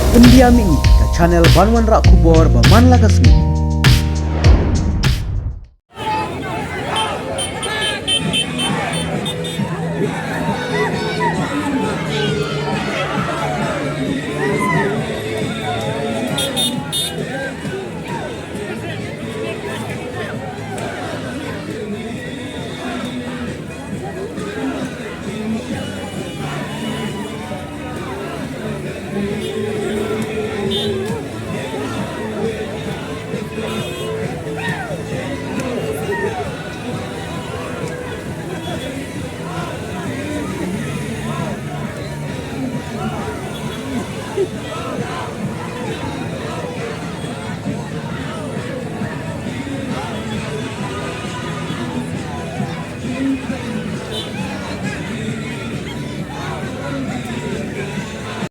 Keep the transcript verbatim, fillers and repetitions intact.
Pyndiah mihngi ka channel ban wanrah khubor ba man la ka sngi.